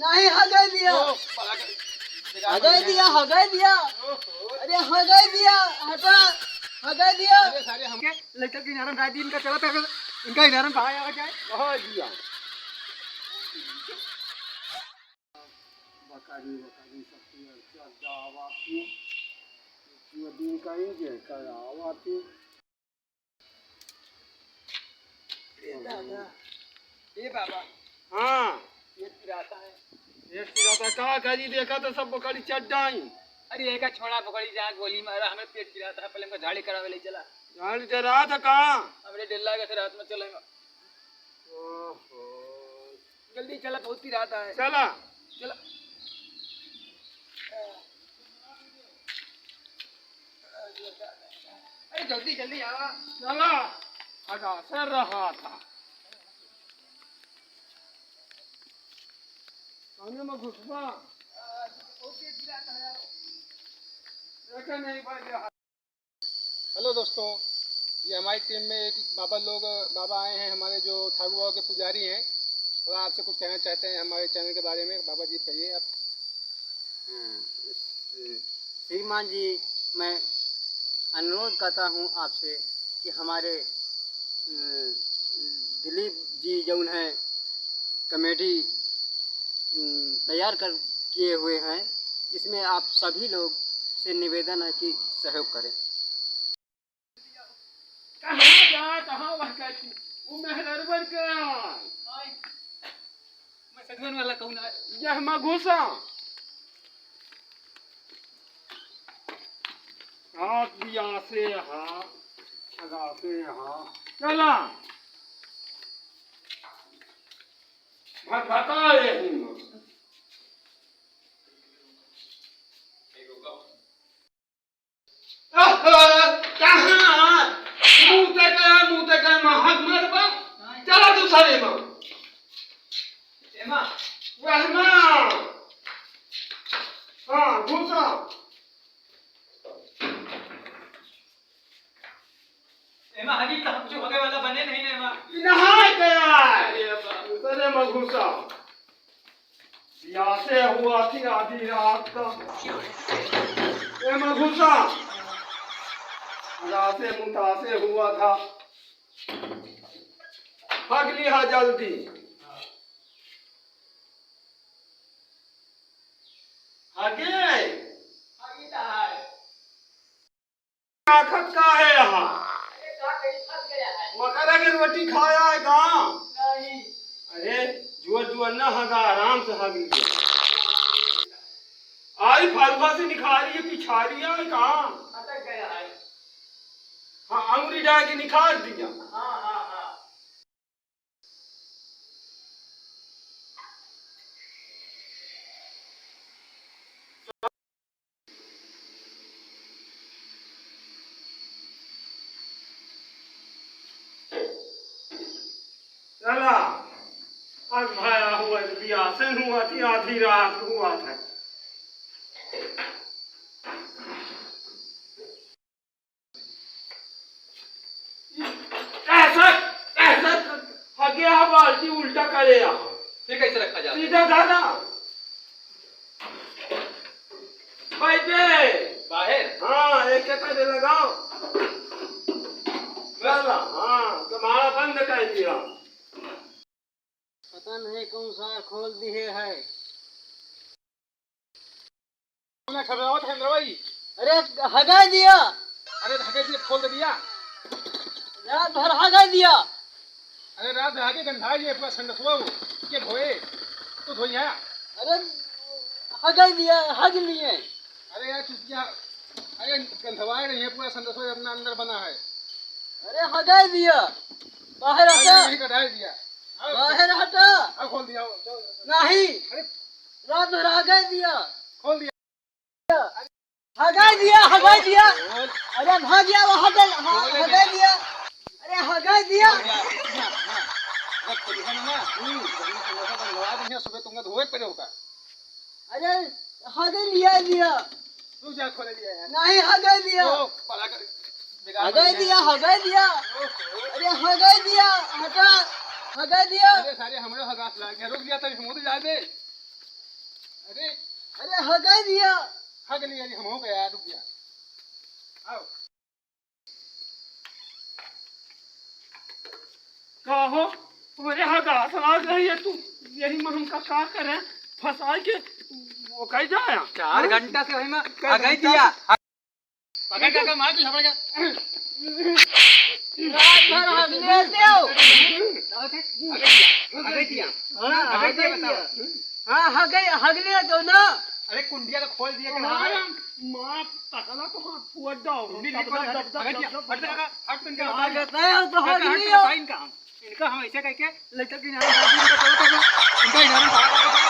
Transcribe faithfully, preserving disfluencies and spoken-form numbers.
नहीं, हगाई दिया। ओ, पला कर, हगाई दिया, हगाई दिया। ओहो। अरे, हगाई दिया, हटा, हगाई दिया। अरे, सारे हमके लड़का के इनारन रात दिन का चला था, इनका इनारन कहाँ आवा जाए? कहाँ दिया? बकरी, बकरी, सब चल जावा तू। ये दिन का ही जे कर आवा तू। ए दादा, ए बाबा। हाँ। पेट पिराता है। पेट पिराता है, का करी, देखा तो सब बकरी चट जाई। अरे, एका छोड़ा बकरी, जा गोली मारा, हमें पेट पिराता है, पहले हमको झाड़ी करावे ले चला। झाड़ी डरा था का? हमरे डर लागे से रात में चले। ओहो। जल्दी चला, बहुत पिराता है। चला। चला। अरे जल्दी, जल्दी आवा। चला। हगा से रहा था। काने में घुसवा। देखा नहीं भाई, ये हेलो दोस्तों, ये हमारी टीम में एक बाबा लोग, बाबा आए हैं हमारे, जो ठाकुर बाबा के पुजारी हैं। थोड़ा आपसे कुछ कहना चाहते हैं हमारे चैनल के बारे में। बाबा जी, कहिए आप। हाँ, स-, श्रीमान जी, मैं अनुरोध करता हूँ आपसे कि हमारे, अ, दिलीप जी जौन हैं, कॉमेडी, अम, तैयार कर, किए हुए हैं, इसमें आप सभी लोग से निवेदन है कि सहयोग करें। कहाँ जा, कहाँ वह कहती? वो मेहररुअन के आय। आय। मैं सजवन वाला कहूँ ना। यह मघुसा। हाथ भी आसे हा, छगासे हा। चला। भटभटा यही में। आहा, कहाँ? मुँह तक, मुँह तक महक मरबा। चला दूसरे में। एमा। वह में। हाँ, घुसा। एमा हगी कहाँ कुछ होने वाला बने नहीं ना एमा। नहाए गया है। अरे बाप। दूसरे में घुसा। प्यासे हुआ थी आधी रात का। एमा घुसा। रासे मुतासे हुआ था। हग लिहा जल्दी। हगे। हगी तो है। आखत का है यहाँ? अरे, का कही, फंस गया है। मकरा के रोटी खाया है का? नहीं। अरे, जुआ जुआ न हगा, आराम से हग लिया। आई फलुआ से निखारी है, पिछारी है का? अटक गया है। हाँ, अंगुरी डाल के निखार दिया। हाँ, हाँ, हाँ। चला, अब भाया हुआ बियाह से हुआ थी, आधी रात हुआ था। ऐसा, ऐसा हगे हा बाल्टी उल्टा करे हा। फिर कैसे रखा जाता है? सीधा धारा। भाई बे। बाहर? हाँ, एक एक करे लगाओ। चला, हाँ, तुम्हारा बंद कर दिया। पता नहीं कौन सा खोल दिए है। कौन है खबरावत है मेरा भाई? अरे, हगाई दिया। अरे, हगाई दिया, खोल दे दिया। रात भर हगाई दिया। अरे, रात भर हगे गंधा ये पूरा संडसवा हो। के धोए? तू धोइया? अरे, हगाई दिया, हग लिए। अरे यार, चुतिया। अरे, गंधवा नहीं है, पूरा संडसवा अपना अंदर बना है। अरे, हगाई दिया। बाहर अरे, हटा। नहीं कटाई दिया। बाहर हटा। अब खोल दिया, जाओ, जाओ, जाओ। नहीं। अरे। रात भर हगाई दिया। खोल दिया। हगाई दिया, हगाई दिया। अरे भाग गया, वो हगाई, ह-, हगाई दिया। अरे हगाई दिया। सुबह तुमने धोए पड़े होगा। अरे हगाई लिया, लिया। तू जा खोले लिया यार। नहीं, हगाई दिया। ओ, बड़ा कर, बेकार हगाई कर दिया, दिया। हगाई दिया। ओहो। अरे हगाई दिया, हटा, हगाई दिया। अरे सारे हमारे हगास लाग गया, रुक गया तभी हम उधर जा दे। अरे, अरे, हगै दिया। हग लिया जी, हम हो गया, रुक जा। आओ। का हो? अरे, हगास लाग रही है तू। यही में हमका का करे? फंसाई के वो कह जाया। चार हाँ? घंटा से वही में कई हगै घंटा दिया। पकड़ के मार, तू झपड़ के। रात भर हगले देव। हगै दिया। हगै दिया। हाँ, हगै दिया, बताओ। हाँ, हगै, हगले दो ना। अरे, कुंडिया तो खोल दिया कि ना? मार, मार, तकला तो हाथ फुअट जाओ। कुंडी नहीं खोल, हट, हट, हट, हट, हट, हट, इनका हट, हट, हट, हट, तो हट, हट, हगले हो। इनका हम, इनका हम ऐसे करके लेकर के यहाँ बाबू इनका चलो, चलो। इनका यहाँ बाहर